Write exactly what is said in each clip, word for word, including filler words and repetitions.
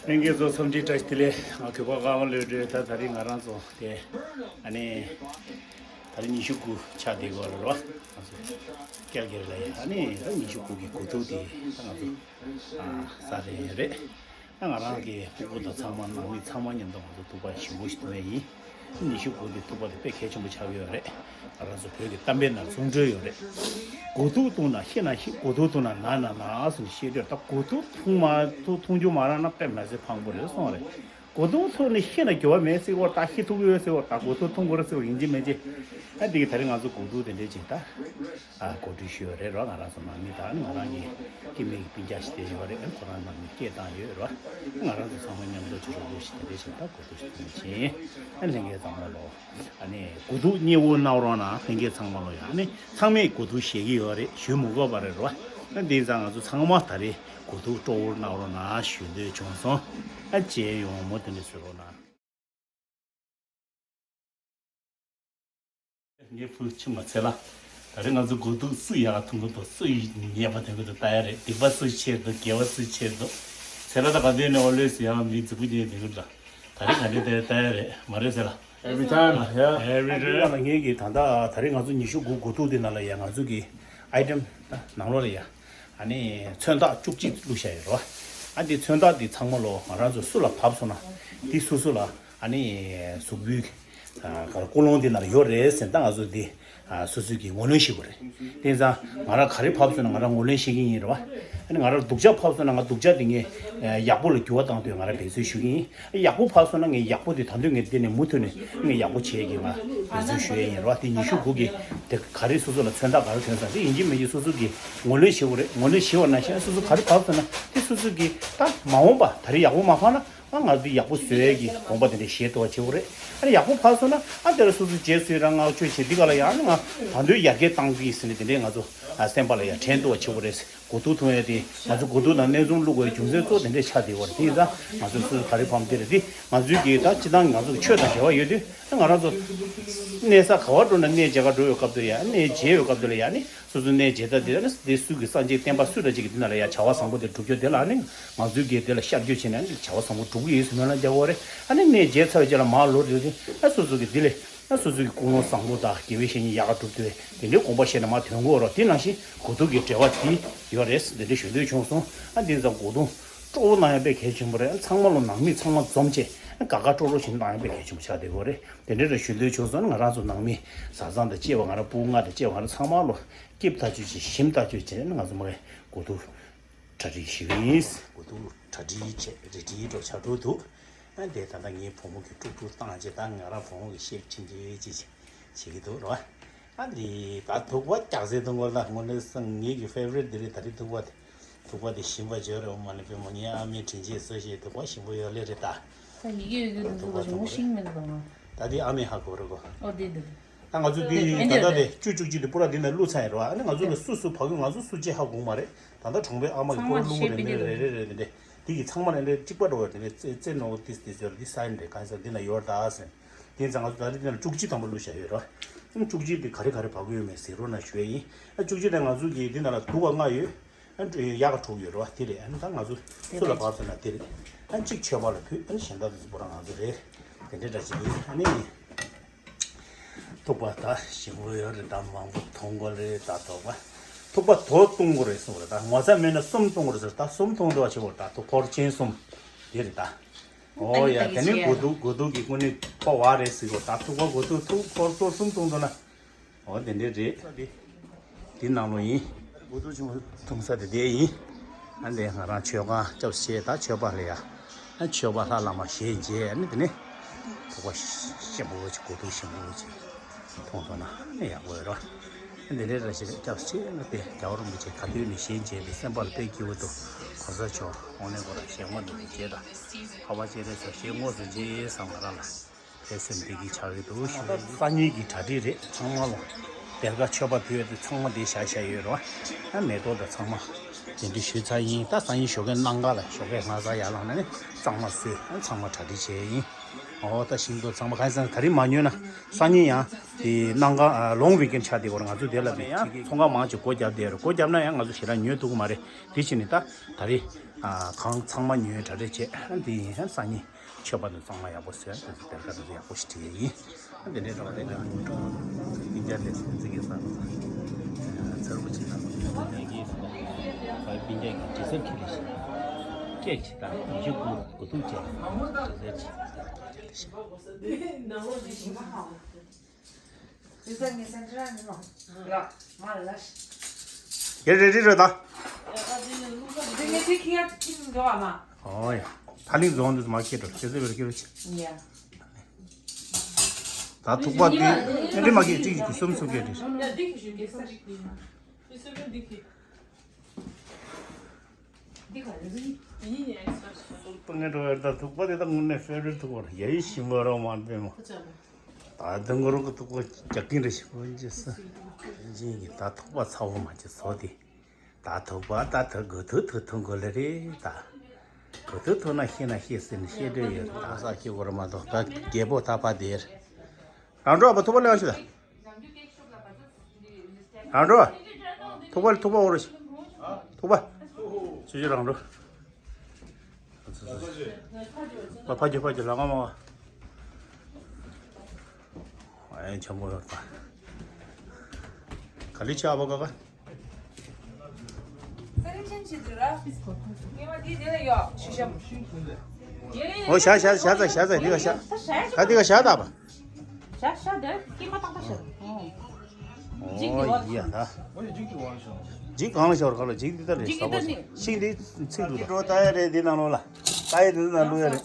ལྷན་རྒྱས་ཚོ་འཚམས་འདྲི་བཀྲ་ཤིས་བདེ་ལེགས། ང་གུས་པ་ཀརྨ་བློ་གྲོས། ད་ད་རིང་ང་རང་ཚོ་དེ་ཨ་ནི་ད་རིང་ཉི་ཤུ་དགུ་ཆགས་བསྡད་ཡོད་རེད་བ། ང་ཚོ་ཀལ་གྷི་རི་ལ་ཡ། ཨ་ནི་ད་ཉི་ཤུ་དགུ་གི་དགུ་ཐུག་དེ་ད་ང་ཚོ་ཨ་ས་རེད་རེད། ད་ང་རང་གི་སྤུ་གུ་དང་ཚང་མ་ནང་མི་ཚང་མ་མཉམ་དུ་ང་ཚོ་ཐུག་པ་ཞིམ་པོ་ཞིག་འཐུང་ཡས་ཡིན། ཉི་ཤུ་དགུ་དེ་ཐུག་པ་དེ་དཔེ་གལ་ཆེན་པོ་ཆགས་ཀྱི་ཡོད་རེད། ང་རང་ཚོ་བོད་ཀྱི་གཏམ་དཔེ་ནང་རྩོམ་འགྲོས་ཡོད་རེད། དགུ་ཐུག་བཏུང་ན་ཤི་ན་ཤི། དགུ་ཐུག་བཏུང་ན་ན་ན་ན་ཟེར་ནས་བཤད་དུས། ད་དགུ་ཐུག་འཐུང་མ་ཐུག་འཐུང་རྒྱུ་མ་རག་ན་དཔེ་མི་སྲིད་ཕངས་པོ་རེད་གསུངས་རེད། དགུ་ཐུག་འཐུང་ནས་ཤི་ན་འགྱུར་བ་མེད་ཟེར་བ། ད་ཤི་ཐུབ་ཀྱི་ཡོད་ཟེར་བ། ད་དགུ་ཐུག་འཐུང་དགོས་རེད་ཟེར་བ་ཡིན་གཅིག་མིན་གཅིག་ཨ་འདི་གི་ད་རིང་ང་ཚོ་དགུ་ཐུག་དེ་འདྲས་ཅིག་ད་ཨ་གོ་སྒྲིག་ཞུས་ཡོད་རེད་རོ། ང་རང་ཚོ་ནང་མི་དང་ང་རང་གི་སྐྱེ་དམན་གྱི་སྤུན་ཀྱག་ཞིག་དེ་ཡོད་རེད། ཁོ་རང་ནང་མི་སྐད་བཏང་ཡོད་རོ། ང་རང་ཚོ་ཚང་མ་མཉམ་དུ་ཅིག་རོགས་པ་ཞིག་དེ་འདྲས་ཅིག་ད་དགུ་ཐུག་ཅིག་འཐུང་ཆེན། ཨ་ལྷན་རྒྱས་ཚང་མ་ལོ། ཨ་ནི་དགུ་ཐུག་མཉེས་པོ་གནང་རོགས་གནང་། ལྷན་རྒྱས་ཚང་མ་ལོ་ཡ། ཨ་ནི་ཚང་མས་དགུ་ཐུག་བཞེས་ཀྱི་ཡོད་རེད། ཞུ་མི་དགོས་པ་རེད་རོ། ཨ་འདི་ཙང་ང་ཚོ་ཚང་མ་ད་རེས་དགུ་ཐུག་སྤྲོ་བོར་གནང་རོགས་གནང་ཞུ་འདོད་བྱུང་སོང་། ཨ་མཇལ་ཡོང་མུ་མཐུད་ནས་བཟོས་རོགས་གནང་། ངས་ཕུལ་ཕྱི་མ་ཚེ་ལ། ད་རེས་ང་ཚོ་དགུ་ཐུག་སུ་ཡག་འཐུང་གི་འདུག་སུ་ཉེས་པ་འཐེན་གི་འདུག་ལྟ་ཡ་རེད། སྡིག་པ་སུ་ཆེ་འདུག་དགེ་བ་སུ་ཆེ་འདུག་ཚེ་ལ་ད་ག་དུས་ནས་ཨོ་ལོས་སུ་ཡག་མི་རྫིག་པོ་ཅན་འཐེན་གི་འདུག་ད་རེས་ག་འདྲས་དེ་ལྟ་ཡ་རེད་མ་རེད་ཟེར་ལ། Every time, yeah. Every time. ང་ངེད་ཀྱི་ད་ལྟ་ད་རེས་ང་ཚོ་ཉི་ཤུ་དགུ་དགུ་ཐུག་དེ་ནང་ལ་ཡ། ང་ཚོ་གི་item ད་ནང་ལོགས་ལ་ཡ། ཨ་ནི་མཚོན་རྟགས་བཅུ་གཅིག་བླུགས་བཞག་ཡོད་རོ། ཨ་འདི་མཚོན་རྟགས་འདི་ཚང་མ་ལོ་ང་རང་ཚོ་སུ་ལ་བབས་སོང་ན་འདི་སོ་སོ་ལ་ཨ་ནི་གཟུགས་པོའི་ཀུན་སློང་འདི་ནང་ལ་ཡོད་རེད་ཟེར། ད་ང་ཚོ་འདི་ཨ་སོ་སོས་ཀྱིས་ངོས་ལེན་ཞུ་དགོས་རེད། དེ་ཙང་ང་རང་ག་རེ་བབས་སོང་ན་ང་རང་ངོས་ལེན་བྱེད་ཀྱི་ཡིན་རེད་བ། ཨ་ནི་ང་རང་སྡུག་ཅག་བབས་སོང་ན་ང་སྡུག་ཅག་དེ་ངས་ཡག་པོ་ལ་འགྱུར་བ་བཏང་དུས་ང་རང་འབད་རྩོལ་ཞུ་གི་ཡིན། ཡག་པོ་བབས་སོང་ན་ངས་ཡག་པོ་དེ་ད་དུང་ངས་འདི་ནས་མུ་མཐུད་ནས་ངས་ཡག་པོ་བྱེད་ཀྱི་ང་འབད་རྩོལ་ཞུ་ཡས་ཡིན་རེད་བ། དེ་ཉི་ཤུ་དགུ་གི་དེ་ག་རེ་སོ་སོ་ལ་མཚོན་རྟགས་ག་རེ་ཐོན་སོང་དེ་ཡིན་གཅིག་མིན་གཅིག་སོ་སོ་གིས་ངོས་ལེན་བྱེད་དགོས་རེད། ངོས་ལེན་བྱེད་པ་ནང་བཞིན་སོ་སོ་ག་རེ་བབས་སོང་ན་དེ་སོ་སོ་གིས་ད་མ་འོངས་པ་ད་རེས་ཡག་པོ་མ་བབས་ན། ཨ་ང་ཚོ་ཡག་པོ་བཟོ་ཡས་ཀྱི་དགོངས་པ་དེ་འདྲ་བཞེས་ཐུབ་པ་བྱེད་དགོས་རེད། ཨ་ནི་ཡག་པོ་ཕར་སོང་ན་ཨ་དེ་ལ་སོ་སོ་རྗེས་སུ་ཡི་རང་བསྔགས་བརྗོད་བྱེད་འདི་ག་ལ་ཡ། ཨ་ནི་ང་ད་དུང་ཡར་རྒྱས་གཏང་གི་ཟེར་ནས་དེ་འདྲའི་ང་ཚོ་ཨ་སེམས་པ་ལ་ཡ་དྲན་ཐུབ་པ་བྱེད་དགོས་རེད། དགུ་ཐུག་འཐུང་ཡས་དེ་ང་ཚོ་དགུ་ཐུག་ནང་གནས་ཚུལ་བླུག་དགོས་རྒྱུ་མཚན་གཙོ་དེ་འདྲས་ཆགས་བསྡད་ཡོད་རེད། དེ་ཡིན་ཙང་ང་ཚོ་སོ་སོ་ག་རེ་ཕམ་དེ་རེད། དེ་ང་ཚོའི་གི་ད་སྤྱི་བཏང་ང་ཚོ་གི་ཆོས་དང་འབྲེལ་བ་ཡོད་དུས་ཨ་ང་རང་ཚོ་གནས་ས་ག་བ་འགྲོ་ན་གནས་མཇལ་ཁ་འགྲོ་ཡོད་སྐབས་དེ་ལ་ཡ། གནས་མཇལ་ཡོད་སྐབས་དེ་ལ་ཡ་ནི། སོ་སོའི་གནས་མཇལ་དར་དེ་ནི་དེ་སུ་གི་སངས་རྒྱས་བསྟན་པ་སུ་འདྲ་ཅིག་གི་དེ་ན་ལ་ཡ་བྱ་བ་བཟང་པོ་དེ་སྒྲུབ་རྒྱུ་དེ་ལ་ནི་ང་ཚོའི་གི་དེ་ལ་ཤར་བསྐྱོད་བྱས་ནས་ནི་བྱ་བ་བཟང་པོ་སྒྲུབ་ཀྱི་ཡོད་ཟེར་སྨོན་ལམ་རྒྱག་དགོས་རེད། ཨ་ནི་གནས་མཇལ་ཚར་བའི་རྗེས་ལ་མར་ལོག་དུས་ཨ་སོ་སོ་གི་དེ་ལས་ཨ་སོ་སོ་གི་ཀུན་སློང་བཟང་པོ་དང་དགེ་བའི་བཤེས་གཉེན་ཡག་ག་སྒྲུབ་ཐུབ་པའི་དེ་འདྲའི་དགོངས་པ་བཞེས་ནས་མར་ཐོན་དགོས་རོགས། དེ་ནང་བཞིན་དགུ་ཐུག་གི་འབྲེལ་བ་དེ་ཡོད་རེད། དེ་འདྲ་ཞུ་འདོད་བྱུང་སོང་། ཨ་དེ་ཙང་དགུ་ཐུག་སྤྲོ་བོ་གནང་ཡ་དཔེ་གལ་ཆེན་པོ་རེད། ཚང་མ་ལོ་ནང་མི་ཚང་མ་འཛོམས་བྱས་དགའ་དགའ་སྤྲོ་སྤྲོ་ཞིག་གནང་ཡ་དཔེ་གལ་ཆེན་པོ་ཆགས་བསྡད་ཡོད་རེད། དེ་འདྲའི་རེ་ཞུ་འདོད་བྱུང་སོང་ན་ང་རང་ཚོ་ནང་མི་བཟའ་ཚང་དང་བཅས་པ་ང་རང་སྤུ་གུ་ལྔ་དང་བཅས་པ་ང་རང་ཚང་མ་ལོ་སྐྱིད་པོ་ཐག་ཆོད་བྱས་ཞིམ་ཐག་ཆོད་བྱས་ནས་ང་ཚོ་མ་གི་དགུ་ཐུག་གྲ་སྒྲིག་ཞུ་གི་ཡིན། དགུ་ཐུག་གྲ་སྒྲིག་བྱས་རེ་ཌི་འགྲོ་ཆགས་འགྲོ་འདུག་ཨ་དེ་ད་ལྟ་ངའི་བུ་མོ་གིས་དཀྲུག་དཀྲུག་བཏང་བྱས་ད་ང་རང་བུ་མོ་གིས་ཤེབ་ཆེན་པོ་ཅིག་བྱེད་ཀྱི་འདུག་རེད་བ། ཨ་འདི་ད་དུག་པ་རྒྱག་སའི་དུག་པ་ལ་དངོས་གནས་སང་ངེད་ཀྱི་ཕེ་ཝ་རི་ཊི་འདི་རེད། ད་རེས་དུག་པ་དེ་དུག་པ་དེ་ཞིམ་པ་བརྗོད་རེད། འོ་མ་ནི་པའི་མོ་ངའི་ཨ་མའི་དྲིན་ཆེན་གསོ་བྱེད་དུག་པ་ཞིམ་པོ་ཡོད་ལེ་རེད་ད། ད་ཡི་གེ་ཡོད་གི་འདུག་གོ་ཞིམ་པོ་ཤིང་མེད་གི་དང་། ད་དེ་ཨ་མའི་ཧ་གོ་རེད་གོ། ཨོ་དེ་དེ་དེ། ད་ང་ཚོ་དེ་ད་ལྟ་དེ་བཅུ་བཅུ་གཅིག་དེ་པུ་ར་དེ་ན་བླུགས་ཚར་ཡིན་རེད་བ། ཨ་ནི་ང་ཚོ་ལ་སུ་སུ་ཕ་གི་ང་ཚོ་སུ་གཅིག་ཧ་གོ་མ་རེད། ད་ལྟ་གྲོང་པའི་ཨ་མ་གི་པུ་ར་བླུགས་རེད་མེད་རེད་རེད་རེད་དེ་འདྲས་དེ་གི་ཚང་མ་ལ་འདྲ་གཅིག་པ་འགྲོ་བ་དེ་འདྲས་རྩེ་རྩེ་ནོ་ཏིས་ཏིས་ཡོད་རེད། དེ་ས་ཡིན་རེད་གང་ས་དེ་ན་ཡོད་རེད་ད་ཟེར། དེ་ཙང་ང་ཚོ་ད་རེས་འདི་ན་བཅུ་གཅིག་དང་པོ་བླུགས་བཞག་ཡོད་རེད། ཨ་ནི་བཅུ་གཅིག་དེ་ག་རེ་ག་རེ་བབས་ཀྱི་ཡོད་མེད་གཟིགས་རོགས་གནང་ཞུ་ཡ་ཡིན། ཨ་བཅུ་གཅིག་དེ་ང་ཚོ་གིས་འདི་ན་ལ་དུག་པ་ལྔ་ཡོད། ཨ་ཡག་ག་དྲུག་ཡོད་རེད་བ། དེ་རེད། ཨ་ནི་ད་ང་ཚོ་སུ་ལ་བབས་ཟེར་ན་དེ་རེད། ཨ་གཅིག་མཆོད་པ་ལ་ཕུལ། ཨ་ནི་གཞན་དག་དེ་ཚོ་པོ་ར་ང་ཚོ་རེད། དེ་འདྲའི་འདྲ་ཅིག་ཡིན། ཨ་ནི་ཐུག་པ་ད་ཞིམ་པོ་ཡོད་རེད། ད་མང་པོ་འཐུང་དགོས་རེད། ད་ཐུག་པ་ཐུག་པ་དོ་བཏུང་དགོས་རེད་གསུངས་རེད། ད་ངོ་ཚ་མེད་ན་གསུམ་བཏུང་དགོས་རེད་ཟེར། ད་གསུམ་འཐུང་འདོད་པ་བྱེད་དགོས་རེད། ད་ཐུག་ཕོར་ཆེན་གསུམ་དེ་རེད་ད། ཨོ་ཡ། དེ་ནི་དགུ་ཐུག་དགུ་ཐུག་གི་ཀུན་ནི་ཕོ་བ་རེད་ཟེར་གོ། ད་ཐུག་པ་དགུ་ཐུག་ཐུག་ཕོར་ཚོ་གསུམ་བཏུང་འདུག་ན། ཨོ་དེ་འདྲས་རེད། དེ་ནང་ལོ་ཡིན། དགུ་ཐུག་ཆུང་ཐུང་ས་དེ་དེ་ཡིན། ཨ་འདི་ང་རང་མཆོད་ཁང་སྐྱབས་བྱས་ད་མཆོད་པ་ལ་ཡ། ཨ་མཆོད་པ་ལྷ་བླ་མ་ཞལ་མཇལ། ཨ་ནི་དེ་ནི་ཐུག་པ་ཞིམ་པོ་ཅིག་དགུ་ཐུག་ཞིམ་པོ་ཅིག་འཐུང་སོང་ན་ཨ་ནི་ཡག་པོ་ཡོད་རོ། ཨ་འདི་ལས་ར་ཞིག་སྐྱབས་བྱས་ན་དེ་རྒྱལ་བ་རིན་པོ་ཆེ་ག་དུས་ནས་ཞལ་མཇལ་བའི་སེམས་པ་ལ་དཔེ་སྐྱིད་པོ་འདུག་གོང་ས་མཆོག་དབང་ལྡན་ཁོ་རང་ཞལ་ངོ་འདི་ནས་མཇལ་དང་། འཕགས་པ་སྤྱན་རས་གཟིགས་ཞལ་དངོས་སུ་མཇལ་བསམ་ང་རང་ལ། དེ་སེམས་བདེ་སྐྱིད་ཆགས་ཀྱི་འདུག་ཞུ། སང་ཉིན་གྱི་གྲ་སྒྲིག་རེད། ཚང་མ་ལོ་སྡེར་ཁ་མཆོད་པ་ཕུལ་ཡ་དེ་ཚང་མ་དེ་བཞག་བཞག་ཡོད་རོ། ཨ་མེ་ཏོག་དང་ཚང་མ་དེ་འདྲ་ཞུས་ཚར་ཡིན། ད་སང་ཉིན་ཞོགས་ཀས་གནམ་གང་ལ་ཞོགས་ཀས་སྔ་ས་ཡར་ལངས་ནས་ནི་གཙང་མ་བཟོས། ཨ་ཚང་མ་གྲ་སྒྲིག་བྱས་ཡིན། ཨོ་ད་ཞིང་དུ་ཚང་མ་གང་ཡིན་ཟེར་ན་ད་རིང་མ་ཉོས་ན་སང་ཉིན་ཡང་དེ་གནམ་གང་ལོང་ཝིག་ཨེན་ཆགས་བསྡད་ཡོད་རེད། ང་ཚོ་དེ་ལ་མེད་ཅིག་གི་ཚོང་ཁང་མང་ཆེ་སྒོ་བརྒྱབ་བསྡད་ཡོད་རེད། སྒོ་བརྒྱབ་ན་ཡང་ང་ཚོ་ཞེ་དྲག་ཉོ་ཐུབ་ཀྱི་མ་རེད། དེ་བྱས་ནས་ད་ད་རེས། ཨ། གང་ཚང་མ་ཉོས་གྲ་སྒྲིག་བྱས། ཨ། འདི་ཡིན་སང་ཉིན་མཆོད་པ་འདི་གཙང་མ་ཡག་པོ་བཟོས། དེ་ཚོ་དེ་ག་དེ་ཚོ་ཡག་པོ་ཞིག་བྲིས་ཡིན། ཨ། འདི་འདྲའི་འགྲོ་བ་དེ་འདྲ་མི་འགྲོ། སྤུན་ཀྱག་དེ་ཚོ་ཚིག་གི་ས་ཚར་པོ་ཅིག་ལ་སྤུན་ཀྱག་གི་དྲི་ཟར་ཁྱེར་ལ་ཞིག་ཀེག་ཅིག་དང་ཉི་ཤུ་དགུ་དགུ་ཐུག་བྱས་དྲི་ཟར་ཅིག་ཡེ་རེ་རེ་རེ་ད། ཨོ་ཡ། ད་ལིང་རྫོང་འདི་མ་ཁྱེར་འགྲོ། ཁྱེད་ཚོ་བེར་ཁྱེར་ཅི། ཡ། ད་ཐུག་པ་འདི་འདི་མ་ཁྱེར་གཅིག་གི་གསུམ་གསུམ་ཁྱེར་འདི། ཡ། འདི་ཁྱེར་ཤོག་གེ་སར་ཅིག་འདི་ཡིན། འདི་ག་རེ་རེད། ཡིན་ཡིན། ད་ཐུག་པ་དེ་ད་དངོས་གནས་ཕེ་ཝ་རི་ཊི་ཐུག་པ་རེད། ཡ་ཡི་ཞིམ་པ་རོ་མ་པེ་མོ། ད་དུང་གོ་རོ་གི་ཐུག་པ་རྒྱག་གིན་རེད་ཞིག་པོ་ཅི་ས། ཡིན་གྱི་ད་ཐུག་པ་ཚ་བོ་མ་ཅི་ཚོ་དེ། ད་ཐུག་པ་ད་ཐུག་གོ་ཐུག་ཐུག་ཐུག་གོ་ལེ་རེད་ད། གོ་ཐུག་ཐུག་ན་ཤེས་ན་ཤེས་ཟེར་ནས་ཤེས་འདོད་ཡོད། ད་ས་ཁྱི་གོ་རོ་མ་ཐོག་ད་རྒྱལ་པོ་ད་པ་དེར། རང་འགྲོ་བ་ཐུག་པ་ལེན་ཤི་ད། རང་འགྲོ། ཐུག་པ་ཐུག་པ་འོ་རོ་ཞིག་ཐུག་པ། ཆུ་ཆུ་རང་འགྲོ། ཕ་ཕ་རྒྱུ་ཕ་རྒྱུ་ལ་ང་མ་བ། ཨེ་ཆེན་པོ་ཡོད་པ། ག་ལི་ཆ་བ་ག་ག། ཨོ་ཤ་ཤ་ཤ་ཚ་ཤ་ཚ་འདི་ག་ཤ། ད་འདི་ག་ཤ། ཤ་ཤ་དེ་སྐྱེས་མ་བཏང་པ་ཤ། ཨོ་ཡ་ད། འཇིག་གང་ལ་ཤོར་ག་ལ་འཇིག་འདི་ལྟ་རེད། ཤིང་འདི་ཚིག་འདུག་འགྲོ་ལྟ་ཡ་རེད། འདི་ནང་ལོགས་ལ་ལྟ་ཡ་འདི་ནང་ལུས་ཡ་རེད།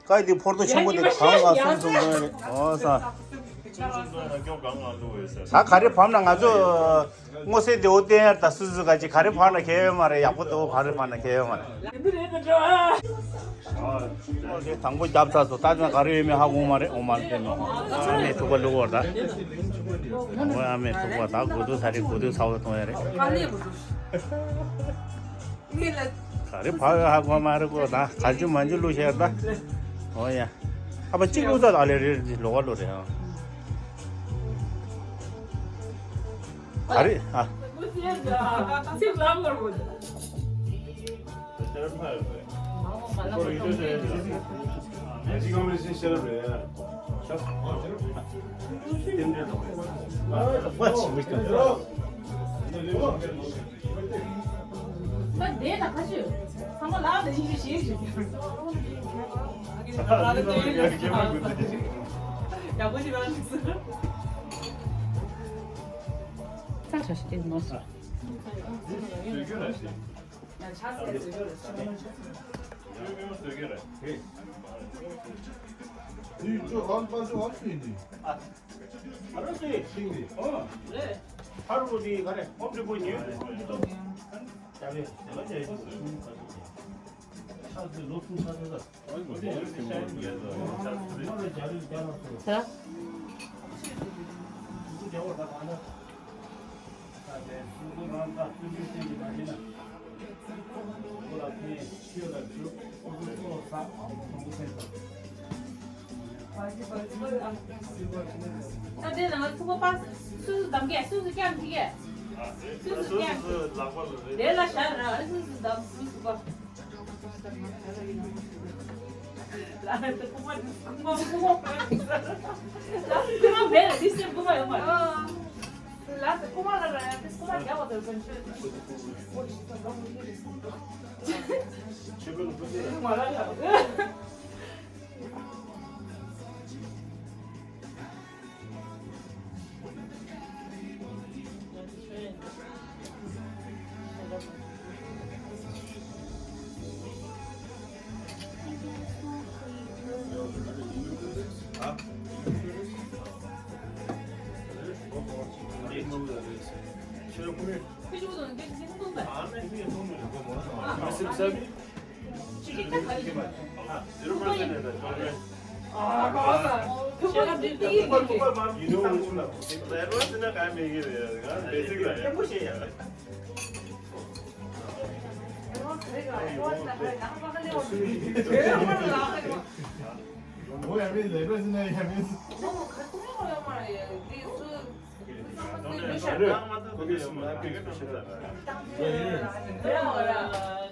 ཀ་ཡི་འདི་ནང་ལུས་ཡ་རེད། ཀ་ཡི་འདི་ཕོར་ཐུག་ཆེན་པོ་འདི་གང་ལ་གསུམ་གསུམ་འདོན་ཡ་རེད། ཨོ་ས། ད་ག་རེ་བབ་ན་ང་ཚོ་སྔོ་སེ་འདི་འོ་བསྟན་ཡ་ད་སུ་སུ་ག་ཅི་ག་རེ་བབ་ན་ཁྱད་ཡོད་མ་རེད། ཡག་པོ་འདུག་ག་རེ་བབ་ན་ཁྱད་ཡོད་མ་རེད། དང་པོ་རྒྱབ་ཚར་སོང་། ད་ཅང་ག་རེ་ཡོད་མེད་ཧ་གོ་མ་རེད། འོ་མ་རེད་ནོ། ཨ་མའི་ཐུག་པ་བླུག་བར་ད། འོ་ཨ་མའི་ཐུག་པ་ད་གོ་དུས་ཚ་རེད། གོ་དུས་ཚ་བོ་གཏོང་ཡ་རེད། ག་རེ་བབ་ཡོད་ཧ་གོ་མ་རེད་གོ། ད་ག་ཅུ་མ་ཅུ་བླུག་བྱས་ད། འོ་ཡ། ཨ་ཕ་གཅིག་བླུག་ད། ད་ལེ་རེ་རེ་ལོག་ག་ལོ་རེད་ཨ། ག་རེ་ཨ། ད་དེ་ནང་ལ་ཐུག་པ་སུ་སུ་བསྡམ་གས། སུ་སུ་སྐྱམ་གི་གས། སུ་སུ་སྐྱམ་གི། དེ་ལ་བཞག་ར། སུ་སུ་བསྡམ། སུ་སུ་བསྡམ། ལ་དེ་ཁུག་མ་ཁུག་མ་ཁུག་མ་ཁུག་མ་མེད་ལ། དེ་སེམས་ཁུག་མ་ཡོད་མ་རེད། ལ་དེ་ཁུག་མ་ལ་ར་ཡ། དེ་ཁུག་མ་རྒྱག་པ་དང་ཟན་ཆོད།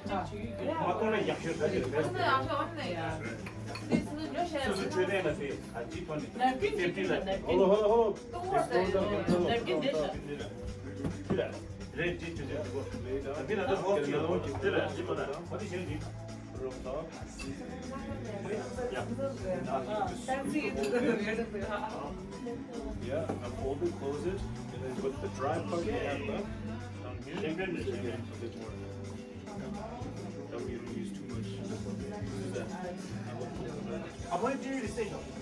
མ་གཏོང་ན་ཡག་ཤོས་ད་ཅིག་རེད། སོ་སོ་འཕྲོད་བསྟེན་ལ་དེ་ཨ་ཅིག་ཐོན་ནས་སེབ་ཊི་ལ་ཧོ་ལོ་ཧོ་ལོ་ཧོ་ལོ། རེད་ཅིག་ཅིག་ཅིག་གོ། ད་འདི་ལ་ད་ཧོ་ཅིག་ཧོ་ཅིག་དེ་ལ་ཅིག་མ་ད་ཧོ་དེ་ཞིག་ཅིག Yeah, and fold it, close it, and then put the dry part in the, um, here. It's a bit more, that we don't use too much. This is a, I will put it in the,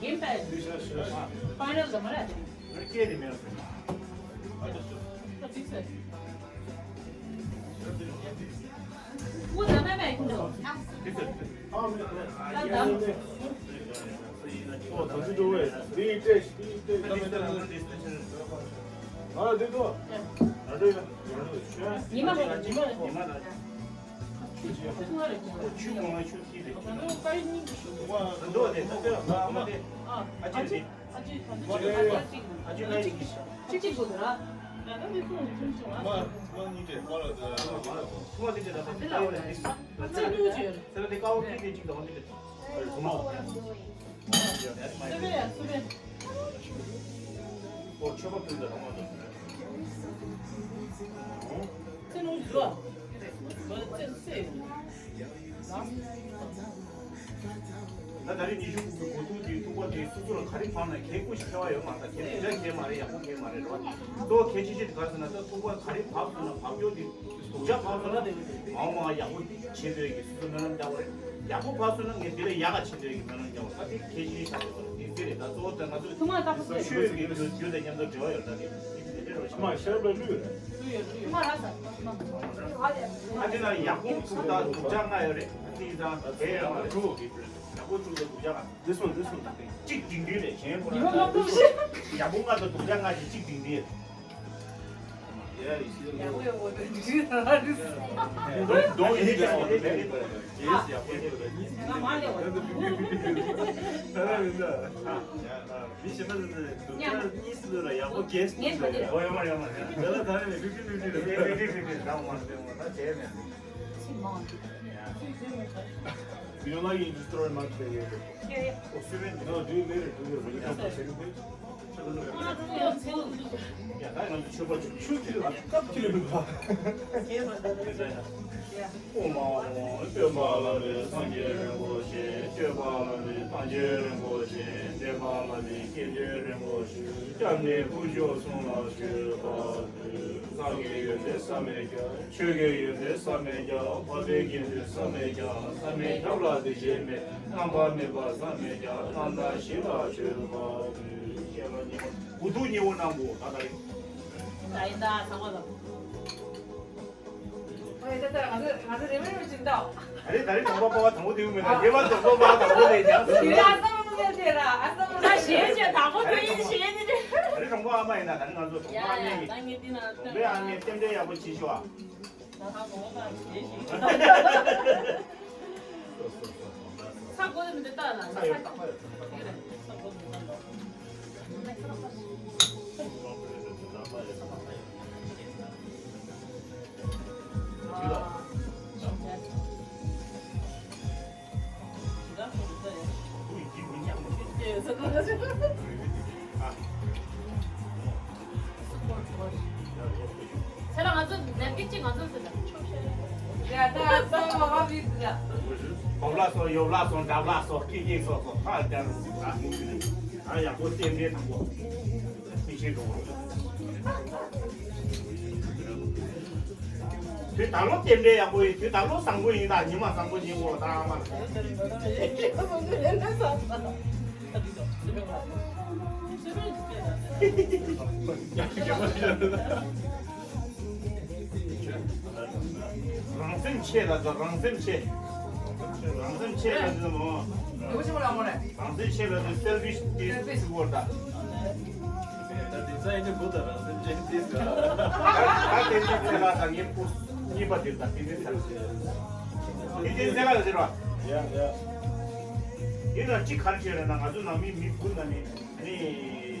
ཡིན་པས། ཕའི་ནལ་དུ་མ་རེད། ངར་སྐད་དེ་མེད་ལ། ཨ་ཅོ་ཅོ། ད་ཅིག་ཟེར། ཨུ་ད་མེད་མེད་ཁུ་འགྲོ། ཨ་ད། ཨོ་ད་ཅི་འགྲོ་བས། དེ་ཡིན་ཏེ་དེ་ཡིན་ཏེ་ད་མེད་ད། ཨ་དེ་དོ། ཨ་དེ་ཡིན། ཉི་མ་ལ་ཉི་མ་ལ། ཉི་མ་ལ། ཆུ་ཆུ་ཆུ་ཆུ་ཆུ་ཆུ་ཆུ། ད་ནོ་ཀའི་ཉིན་གྱི་ཞུ་བ། ད་ནོ་དེ་ད་དེ་ཨ་མ་དེ། ཨ་ཅེ་དེ། ཨ་ཅེ་ད་ནོ་ཅི་ཨ་ཅེ་ད་ནོ་ཅི་ཅི་ཅི་གོ་ད་ར། ད་ད་དེ་ཁོང་ཅུང་ཅུང་ཨ། མ་མ་ཉིན་དེ་མ་ལ་དེ་ཨ་མ་ཐུ་མ་དེ་དེ་ད་ད་དེ་ལ་བ་ལ་དེ་ད་ད་ནོ་ཅི་ཡོད། ད་དེ་ཀའོ་ཁི་དེ་ཅིག་ད་བ་དེ་དེ། ཨ་ཐུ་མ། སུ་བེ་ཡ་སུ་བེ། ཨོ་ཆོ་པ་ཕུལ་ད་ར་མ་དེ། ད་ནོ་ཅི་ཡོད། ད་ད་རེས་ཉི་ཤུ་དགུ་གི་གོ་ཐུག་དེའི་ཐུག་པ་དེ་སོ་སོ་ལ་ག་རེ་བབས་ན་གལ་ཁུ་ཞིག་ཁེལ་བ་ཡོད་མ་རེད། གལ་ཆེ་ཆ་གལ་མ་རེད། ཡག་པོ་གལ་མ་རེད་རེད་བ། གཙོ་བོ་གལ་ཆེ་ཤོས་དེ་ག་རེ་ཟེར་ན་ད་ཐུག་པ་ག་རེ་བབས་སོང་ན་བབས་ཡོད་དེ་སྡུག་ཅག་བབས་སོང་ན་མ་འོངས་མ་ཡག་པོ་བྱེད་འདོད་ཀྱི་སོ་སོ་སྨོན་ལམ་རྒྱག་པ་རེད། ཡག་པོ་བབས་སོང་ན་ངས་དེ་ལས་ཡག་ག་བྱེད་འདོད་ཀྱི་སྨོན་ལམ་རྒྱག་པ་ད་དེ་གལ་ཆེ་ཤོས་ཆགས་ཡོད་པ་རེད། དེ་དེ་རེད། ད་གཙོ་བོ་དེ་ང་ཚོ་ཆོས་ཀྱི་རྒྱུ་རྒྱུ་དང་མཉམ་དུ་འབྲེལ་བ་ཡོད་ད་དེ་དེ་རེད་བ། ཆུ་མ་ཤར་བའི་ལུས་རེད། ཨ་དེ་ན་ཡག་པོ་དྲུག་དང་སྡུག་ཅག་ལྔ་ཡོད་རེད། ཨ་དེ་ཡིན་ཙང་དེ་ཡང་དྲུག་ཡག་པོ་དྲུག་དང་སྡུག་ཅག་ལྔ། This one, this one. གཅིག་སྒྲིང་སྒྲིང་རེད། གཞན་ཁོ་ན་ཡག་པོ་ལྔ་དང་སྡུག་ཅག་ལྔ་ཞིག་གཅིག་སྒྲིང་སྒྲིང་རེད། Yeah, you see the little. Don't, don't eat that one. Yes, yeah. མི་ཞིག་མ་ཟེར་ཏེ་སྡུག་ཅག་གཉིས་སུ་ལ་ཡག་པོ་རྒྱས་སུ་ཡོད་ཡོད་མ་རེད། ཡོད་མ་རེད། ཡོད་མ་རེད། ད་ལྟ་ད་རེས་ནས་ཕིབ་ཏི་ཕིབ་ཏི་རེད། ཕིབ་ཏི་ཕིབ་ཏི་རེད། ད་འོ་མ་རེད། ད་བྱས་ནས། You don't like it, you just throw it out there. Yeah, yeah. Oh, student? No, do you later? Do you later? When you come to the second page? ཡ་ད་ང་ཚོ་ཆོས་པ་ཆོས་ཆོས་ཁྱེར་བ་སྐབས་ཁྱེར་མི་འདུག་ག་ཨོ་མ་ཨོ། སྟོན་པ་བླ་མེད་སངས་རྒྱས་རིན་པོ་ཆེ། སྐྱོབ་པ་བླ་མེད་སངས་རྒྱས་རིན་པོ་ཆེ། འདྲེན་པ་བླ་མེད་སྐྱེས་ཆེན་རིན་པོ་ཆེ། སྐྱབས་གནས་དཀོན་མཆོག་གསུམ་ལ་མཆོད་པ་ཕུལ། སངས་རྒྱས་ཡོན་ཏན་བསམ་མེད་རྒྱ། ཆོས་ཀྱི་ཡོན་ཏན་བསམ་མེད་རྒྱ། འཕགས་པའི་དགེ་འདུན་བསམ་མེད་རྒྱ། བསམ་མེད་ཁྱབ་ལ་སྡིག་བྱེད་མེད། རྣམ་པར་སྨིན་པ་བསམ་མེད་རྒྱ། རྣམ་དག་ཞི་ལ་མཆོད་པ་ཕུལ། ཞེས་པ་གཉིས་པ། དགུ་ཐུག་གཉིས་པོ་གནང་དགོས་ད་ད་རེད། ད་ཡིན་ད་ཚང་མ་ལ། ཨོ་ཡ་ད་ད་ང་ཚོ་ང་ཚོ་རེ་མེ་རེ་ཅིག་འདའོ། ད་རེས་ད་རེས་གྲོང་པ་པ་བ་དང་པོ་དེ་ཡོང་མེད་ན་རྗེས་མ་གྲོང་པ་པ་བ་དང་པོ་ལས་ཀྱང་ཟེར། ཡ་ཨ་ས་མ་མ་མེད་དེ་ར་ཨ་ས་མ་མ་ད་ཞེས་བྱས་དང་པོ་དེ་ཡིན་ཞེས་ནི་རེད། ད་རེས་གྲོང་པ་ཨ་མ་ཡིན་ན་ད་རེས་ང་ཚོ་གྲོང་པ་ཨ་མས་ཡིན། ད་ངས་འདི་ན་གྲོང་པའི་ཨ་མས་རྟེན་འབྲེལ་ཡག་པོ་བྱེད་ཤོག་ཨ། ད་ཧ་གོ་བ་ཞེས་ཞེས། ཚ་གོ་མི་འདི་ལྟ་ན་ཚ་ཡོད་ཏག་ཏག་ཡོད། ཚ་གོ་མི་འདི་ལྟ་ན། ཚེ་རིང་ང་ཚོ་ནན་ཏིག་ཅིག་ང་ཚོ་ཟེར་ན། ཡ་ད་ས་མ་བ་བི་ཟེར། གོ་ལ་སོ་ཡོ་ལ་སོ་འདྲ་ལ་སོ་ཀི་ཀི་སོ་སོ་ཁ་ལྟར་ཨ་ཡག་པོ་རྟེན་འབྲེལ་དང་པོ་མི་ཤེས་འགྲོ། དུས་ད་ལོ་རྟེན་འབྲེལ་ཡག་པོ་ཡིན། དུས་ད་ལོ་བཟང་པོ་ཡིན། ད་ཉི་མ་བཟང་པོ་ཡིན་གོ་ད་མ། རང་སེམས་ཆེ་ལ་ཚོ་རང་སེམས་ཆེ། རང་སེམས་ཆེ་ལ་ཚོ་མོ། རང་སེམས་ཆེ་ལ་ཚོ་སེལ་ཕིཤ་དེ་ཚིག་གོ་ད། ད་དེ་ཚ་ཡིན་ནི་བུ་ད་རང་སེམས་ཅན་ཏིས་ད། ད་དེ་ཚེ་ཚེ་ལ་ད་ངའི་བུ་གཉིས་པ་དེ་ད་དེ་ཚེ་ཚེ་ལ་ཟེར། དེ་དེ་ཚེ་ལ་ཟེར་བ། ཡ་ཡ། ཡིན་ན་གཅིག་ག་རེ་བྱས་རེད་ན་ང་ཚོ་ནང་མི་མི་བུ་ད་ནི་ནི་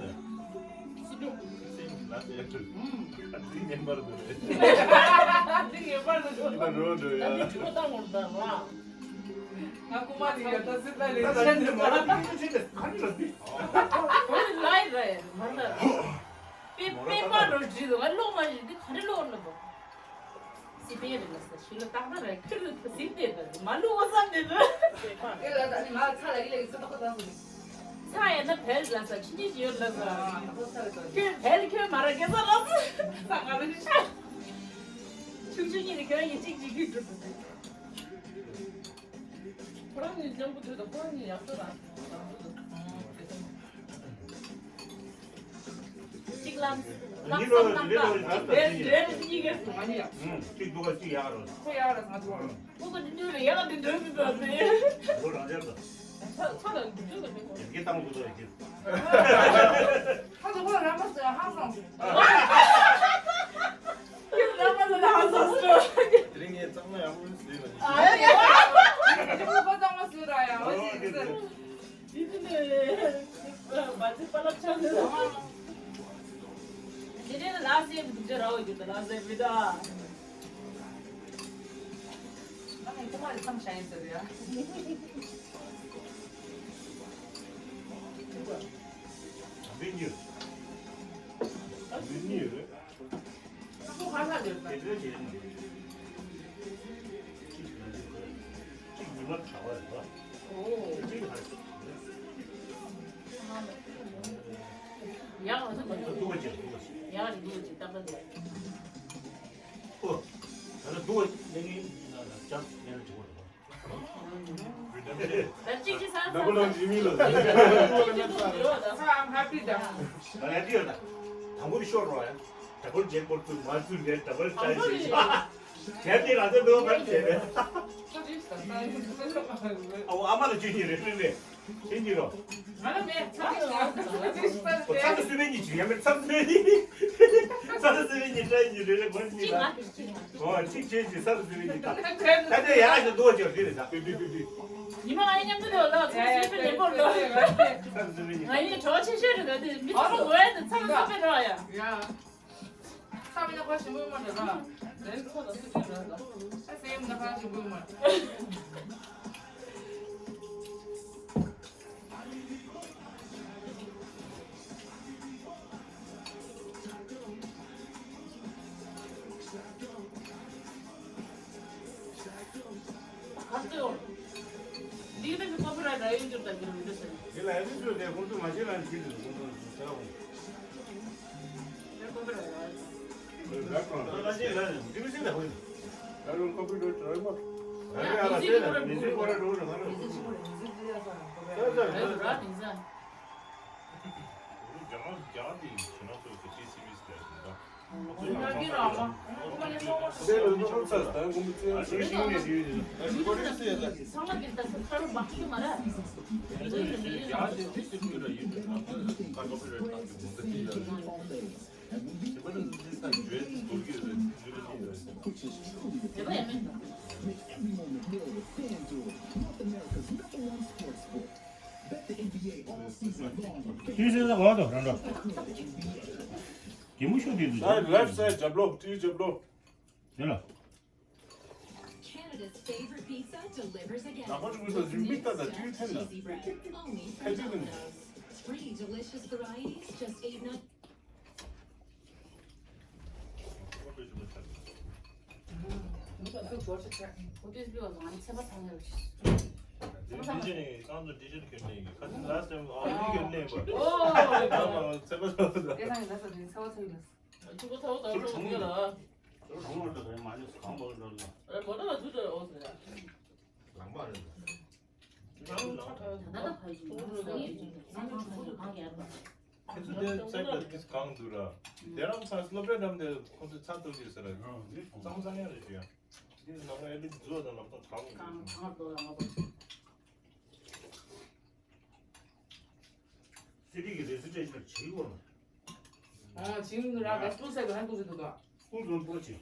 སྲིད་པའི། སྲིད་ལ་ཟེར་ཡག་འདུག་འདི་ངེས་པར་དུ་རེད། འདི་ངེས་པར་དུ་འགྲོ། ད་འགྲོ་འགྲོ་ཡ། ད་འདི་ཇུས་བཏང་བར་དང་ལ། ང་རྐུ་མ་ཟིག་ཡོད་ད་སྲིད་པ་ལས་ད་ཆེན་ད་འདི་ད་འདི་ཆེན་ད་ག་རེ་ལ་འདི། ལ་ཡི་ར་ཡ་མ་ལ། པེ་པེ་པ་རོ་བྲིས་འདུག་ང་ཀློག་མ་ཤེས་འདི་ག་རེ་ཀློག་ན་བོ། སི་པན་རེད་ལ་ས་ཤི་ལ་ཏག་ཏག་རེད་ཁིར་རེད་ཟིན་དེ་རེད་མ་ལུ་བ་བསམ་མེད་པ། དེ་ལ་ད་ནི་ང་ཚ་ལ་ཡི་ལ་ཡི་ཚ་ཏག་ཏག་སོང་། ཚ་ཡ་ན་བལ་ལ་ས་ཕྱི་ཉིན་ཞིག་ཡོད་ལ་ས། ཁྱོད་བལ་ཁྱོད་མ་ར་གེ་ས་ལ་ས་ས་ང་ལ་ཤ། ཆུང་ཆུང་གཉིས་ནི་ཁྱོད་ཡིན་གཅིག་གཅིག་གིས་འགྲུབ། ཁོ་རང་གཉིས་ལྗང་བུ་དུས་དང་ཁོ་རང་གཉིས་ཡག་ཤོས་དང་། གཅིག་ལམ། ལམ་སང་ལམ་དང་། རེད་རེད་གཉིས་ཀ་ང་གཉིས་ཡག་གཅིག་སྡུག་ག་གཅིག་ཡག་རེད། ཁོ་ཡག་རེད་ང་ཚོ། ཁོ་ག་འདི་འདྲ་རེད་ཡག་འདི་འདྲ་མི་འདུག་ཟེར། ཁོ་རང་རྒྱབ་དང་། ཚ་ཚ་དང་འདི་འདྲ་མི་འདུག་ཡ་གི་བཏང་འདུག་ད་ཡ་གི། ཁ་ཚོ་ཁོ་རང་མ་ཟེར་ཧང་སང་ཟེར། ཁྱོད་རང་མ་ལ་ཧ་ས་སོ། དེ་རིང་ངས་གཙང་མ་ཡག་པོ་བཟོས་པ་ཡིན། ཨ་ཡ། ཁྱོད་ཁོ་གཙང་མ་བཟོས་ར་ཡ། ཨོ་ཡེ་ཡེ། ཡེ་ཡེ། མ་ཚད་པ་ལབ་ཆགས་ནས། དེ་རིང་ལ་ཟེར་མི་འདུག་ཅེས་ར་འོ་རྒྱུ་དང་ལ་ཟེར་མི་འདུག་ཨ་ནི་ཁོ་མ་རེད་མཚམས་བཞག་ཡིན་ཟེར་ཡ། བི་ཉིས། བི་ཉིས་རེད། ཁོ་ཧ་ཧ་ལས་པ། དེ་འདྲའི་རྗེས་ནི་གཅིག་ཡོད་རེད། གཅིག་ཉི་མ་གྲགས་པ་རེད་པ། ཨོ། གཅིག་ཧ་ལས་པ། ཡག་ལ་ཐུག་པ་རེད། སྡུག་པ་ཅིག་སྡུག་པ་ཅིག་ཡག་རེད་སྡུག་པ་ཅིག་ཏག་ཏག་རེད། ཨོ། ད་ལྟ་སྡུག་པ་ལེན་མཁན་ལ་ལ་ཅག་ལེན་ན་འགྲིག་པ་རེད་པ། ད་གཅིག་གཅིག་ས་ད་ཁོ་རང་ཇི་མི་ལ། ས་I'm happy ད། ང་ཡང་ཏི་ཡོད་ད། དང་པོ་ཤོར་རོགས་ཡ། double jackpot ཚུར་མར་ཚུར་ནས་double try བྱེད་ཤོག་དེ་དེ་རང་ཚོ་འདོད་པར་བྱས་པས། ཨའོ་ཨ་མ་ལ་ཅི་ཡིན་རེད་རེད་རེད། ཁྱེད་ཀྱིས་རོ། ང་ལ་མེད་ཚ་ཚ་ཚ་ཚ་ཚ་ཚ་སུ་མེད་གཉིས་ཅི་ཡ་མེད་ཚ་སུ་མེད་གཉིས། ཚ་སུ་མེད་གཉིས་ཏྲ་གཉིས་རེ་རེ་མར་གཉིས་ལ། ཨོ་གཅིག་བྱས་ཀྱི་ས་རུ་ཟིན་གྱི་ད། ད་ལྟ་ཡག་ཞིག་འདུག་ཅོག་འདི་རེད་ད། ཉི་མ་ང་ཡི་མཉམ་དུ་ལོག་ལོག་ཚུར་ཤེས་པའི་ལེན་པོར་ལོག་ས་རུ་ཟིན་གྱི་ང་ཡི་གྲོགས་ཆེ་ཤོས་རེད་ད་དེ་མི་ཚང་མ་འོས་ད་ཚང་མ་སུ་པའི་རོགས་ཡ། ཡ། ཚང་མ་ན་ཁ་ཞིམ་པོ་མ་རེད་ད། དེ་ཚོ་ལ་སུ་པའི་རོགས་ད། ས་སེམས་ན་ཁ་ཞིམ་པོ་མ་རེད། འདི་ལ་ཡང་ཚུར་དེ་ཁོང་ཚོ་མ་བྱེད་ལ་ཕྱིན་དུས་ཁོང་ཚོ་ཟ་འོང་། ཏི་ཝི་སེ་ས་གོ་དོ་རང་རོ། གད་མོ་ཤོར་དུས་དུ། Side, left side རྒྱབ་ལོགས། ཏི་ཝི་རྒྱབ་ལོགས། དེ་ལ། Canada's favorite pizza delivers again. ད་ཁོ་ཚོ་ངོས་ཟིན་པའི་ལྟ་ད་ཏི་ཝི་འཐེན་ན། Cheesy bread, only from Domino's. Three delicious varieties, just eight ninety. ཁྱེད་ཚོ་དེ་ཚད་ལ་ཏིས་གང་འདུག་ར། དེ་རང་ཚ་སློབ་གྲྭའི་ནང་དེ་ཁོ་ཚོས་ཚ་གཏོར་གྱི་ཟེར་ར། གཙང་གཙང་ཡང་རེད་ཞུ་ཡ། དེ་ནང་ལ་ཨེ་ལི་རྫུ་བ་དང་ལབ་སྟངས་གང་འདུག་གང་གང་འདུག་ལ་ང་པ། སི་ཏི་གི་རེ་སི་ཊེན་ཤལ་བྱེད་དགོས་ན། ཨ་ཅིང་ར་བེ་སི་ཊུལ་སའི་གི་ཧན་ཏུ་ཟེར་འདུག་ག་སྐུ་མགྲོན་པོ་ཆེ།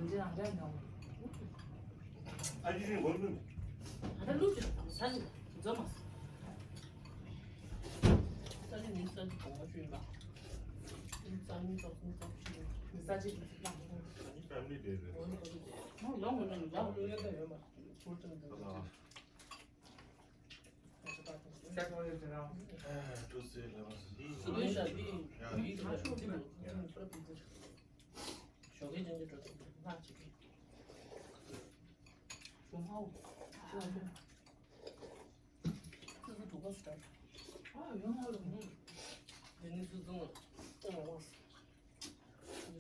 ཨ་ཅེ་ཞིག་གོ་ནི། ད་ལྟ་ལུག་ཅིག་ས་ཞིག་འཛོམས་མ་སོང་། ས་ཞིག་ནི་ས་ཞིག་གོང་མ་ཞུས་པ། ས་ཞིག་ནི་ས་ཞིག་ཨ་ནི་ཕེ་མི་ལི་ཌེ་རེད། ཡོང་མི་འདུག་ལ་ལུག་ཡོད་ད་ཡོད་མ་སུར་ཙམ་འདུག་ཨ་ཀྲུ་སེ་ལ་མ་སུ་ལུག་ཡོད་ད་ལི་ཡིག་ཞོགས་ཀས་ཅན་གྱི་འགྲོ་ཐུབ་ལ་ཅིག་གི་ཞོགས་ཧའོ། ཙི་ཙི་དུ་ག་སུ་དྲག་ཨ་ཡོང་ཧ་ལོ། དེ་ནི་སུ་ཙུང་ལ་ཙུང་ལ་བ་སུ།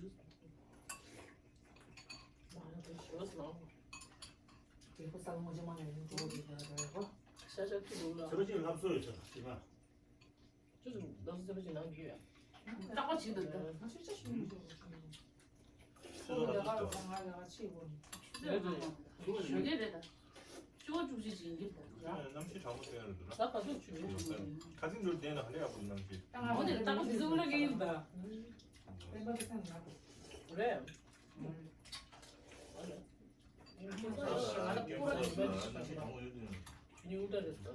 མ་ན་དེ་ཞོ་སུ་ལང་། དེ་ཁོ་ས་ལོ་ངོ་ཅི་མ་ན་ཡིན་འགྲོ་དེ་དེ་ལ་དེ་ལ་གོ། ཤ་ཤ་ཁྱི་འདུག་ལ། ཚེ་རོ་ཅིག་ལྷབ་སོ་ཡོད་ཤག་ཅི་མ། ཅི་ཟེར་ལོ་སུ་ཚེ་རོ་ཅིག་ནང་གི་ཡོད། ཏག་པ་ཅིག་འདུག་ད། ང་ཤ་ཤ་ཞིག་མི་འགྲོ་བ་ཅིག་འདུག་ཁོ་ལ་ཁ་ལ་ང་ལ་ཁ་ཆེ་གོ། ཞོ་གས་རེད་ད། ཅོ་བཅུ་གཅིག་ཅིག་ཡིན་གྱི་ད། གནམ་གཤིས་གྲང་མོ་ཐོན་ཡོད་འདུག་ད་ཁ་ཚིག་འགྲོ་བསྡད་ན་ཧ་ལས་ཡག་པོ་གནམ་གཤིས། ད་ང་འོ་དེ་ལ་ཏག་པ་དེ་ཚོ་ལ་གི་ཡིན་ད། རེད། ང་ལ་ཀུ་ར་ཉི་མ་ཅིག་ཞིག་ཉི་ཨུ་ཏ་རེད་ད།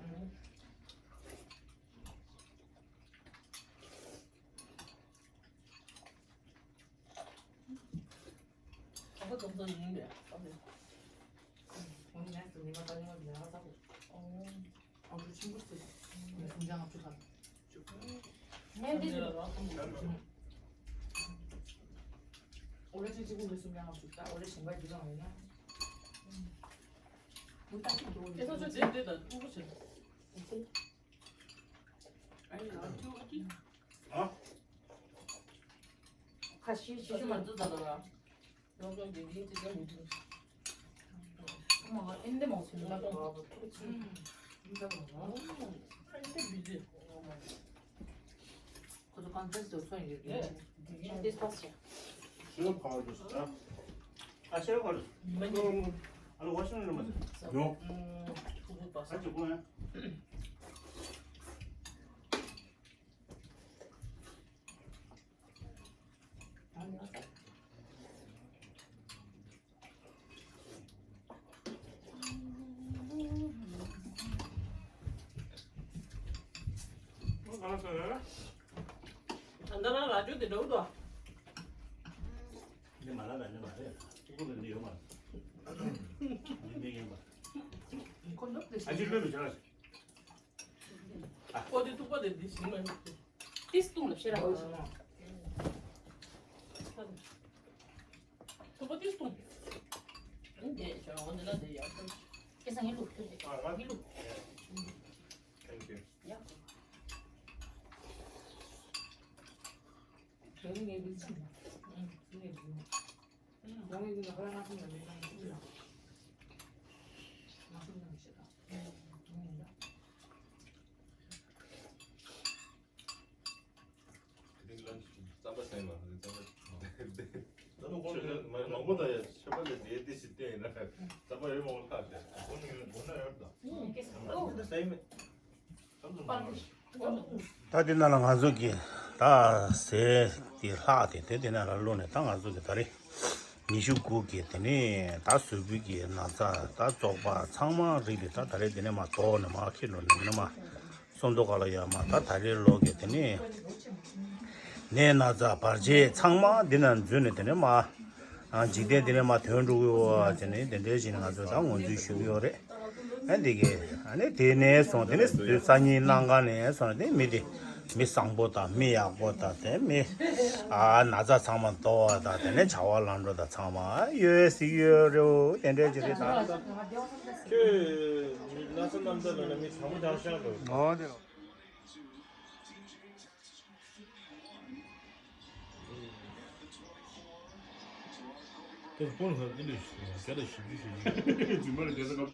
ཨ་ཁུ་ཙོང་ཙོང་ཡིན་པས། ཨ་ཁུ། ཨོ་ནི་ངས་ཉི་མ་ད་ཉི་མ་ལས་ཀ་ཚ་པོ། ཨོ། ཨ་ཁུ་ཆུང་ཀུ་སི། ངས་སུམ་བརྒྱ་ལྔ་བཅུ་ཐམ། ངས་འདི་ལ་རོ། ཨོ་ལེ་ཅི་ཅི་ཀུ་ངས་སུམ་བརྒྱ་ལྔ་བཅུ་ད་ཨོ་ལེ་ཞིང་པ་འདི་རང་ཡིན་ན། ཨུ་ཏ་ཅི་འགྲོ་ཡིན། ཁྱེད་ཚོ་ཚོ་འདི་འདི་དང་ཐུག་པོ་བྱེད། ཨ་ནི་ང་ཚོ་ཨ་ཅི། ཨ། ཁ་ཤས་ཤིག་ཤུ་མ་འཛུལ་ད་ལ་ར། རོགས་རོགས་དགེ་རྒན་དེ་ཚོ་མི་འདུག་ཨ་མ་ཨེ་འདི་མང་ཚོད་འདུག་ཨ་ཨེ་འདི་བི་ཟི། ཁོ་ཚོ་ཀོན་ཕེརེནསི་དུ་ཚོ་ཡོད་རེད། ཨེ་འདི་ཕ་སི་ཆ། ཤེས་རབ་ཁ་བར་དུ་ཟ། ཨ་ཤེས་རབ་ཁ་བར་དུ། ཨ་ལོ་ཝ་ཤིང་ཊོན་ལ་མ་ཟ། ཡོང་། ཐུག་པ་ས་ཨ་ཅི་གོ་ཡ། ད་ལྟ་རང་ར་ཅོ་དེ་འདྲ་བོ་འདུག་འདི་མ་ལ་ལ་འདི་མ་རེད། ཐུག་པ་ལ་འདི་ཡོད་མ་རེད། འདི་མི་ཡིན་པ། ཁོ་ནུབ་དེ་ཨ་ཅི་ལོས་མི་བྱ་བ། ཨོ་དེ་ཐུག་པ་དེ་འདི་ཞིག་མ་ཡིན། ཏིས་ཏུང་ལ་ཤེས་ར། ཐུག་པ་ཏིས་ཏུང་། ཨ་ནི་དེ་ཞོ་འོ་འདི་ལ་དེ་ཡག་པོ། ཁེ་ས་ངའི་ལུག་ཐུག་དེ་ངའི་ལུག Thank you. ཡག་པོ། དེ་ནི་ངའི་ལུག་ཅིག་ཡིན། ངའི་ལུག་ཡང་ངའི་ལུག་ལ་ཧ་ལ་ང་སུམ་ལ་མི་ལ་ང་སུམ་ལ་མི་ཤེས་ད། ངའི་ལུག་ལ། དེ་རིང་ལན་ཅིག་རྩམ་པ་ཟ་ཡིན་པ། རྩམ་པ་ད་ནུ་ཁོང་ཚོས་མ་མང་པོ་ད་ཡ་ཆོས་པ་ལས་དེ་དེ་ཞིག་བསྟན་ཡིན་ན་རྩམ་པ་ཡོད་མང་པོ་ཁག་དེ་ཁོང་ཚོ་ཡོད་འགོ་ན་ཡོད་ད། ཁོང་ཚོ་ཟ་ཡིན་མེད། ད་དེ་ན་ལ་ང་ཚོ་གི་ད་ཟས་དེ་ལྷག་དེ་དེ་དེ་ན་ལ་བླུགས་ནས་ད་ང་ཚོ་གི་ད་རེས་ཉི་ཤུ་དགུ་གི་དེ་ནས་ད་གཟུགས་པོའི་གི་ན་ཚ་ད་བཙོག་པ་ཚང་མ་རིགས་དེ་ད་ད་རེས་དེ་ནས་མ་དོག་ནས་མ་ཁྱེར་ནས་ནས་མ། སོང་དོ་ག་ལ་ཡ་མ་ད་ད་རེས་ལོ་གི་དེ་ནས་ནད་ན་ཚ་བར་ཆད་ཚང་མ་འདི་ན་འཛུལ་ནས་དེ་ནས་མ་འཇིག་རྟེན་འདི་ནས་མ་ཐོན་འགྲོ་གི་ཡོད་དེ་ནས་དེ་འདྲའི་ཞིག་ནས་ང་ཚོས་ད་ངོས་འཛིན་ཞུ་གི་ཡོད་རེད། ཨ་འདི་གས་ཨ་ནི་དེ་ནས་སོང་དེ་ནས་དུས་སང་ཉིན་གནངས་ཀ་ནས་སོང་དེ་མི་དེ་མི་བཟང་པོ་དང་མི་ཡག་པོ་དང་དེ་མི་ཨ་ན་ཚ་ཚང་མ་དོ་བ་དང་དེ་ནས་བྱ་བ་ལམ་འགྲོ་དང་ཚང་མ་ཡོད་སྲིད་ཡོད་རེད་དེ་འདྲའི་ཅིག་རེད་ད། ཁྱོད་ན་ཚ་རྣམ་དག་ལ་ན་མི་བཟང་པོ་དང་ཤག་འགྲོ། ཨོ་དེ་རོ། དེ་སྤོན་ཧ་འདི་ལས་བརྒྱ་དང་བཞི་བཅུ་ཞེ་གཅིག་རྫུན་མ་ལ་བརྒྱ་དང་ལྔ་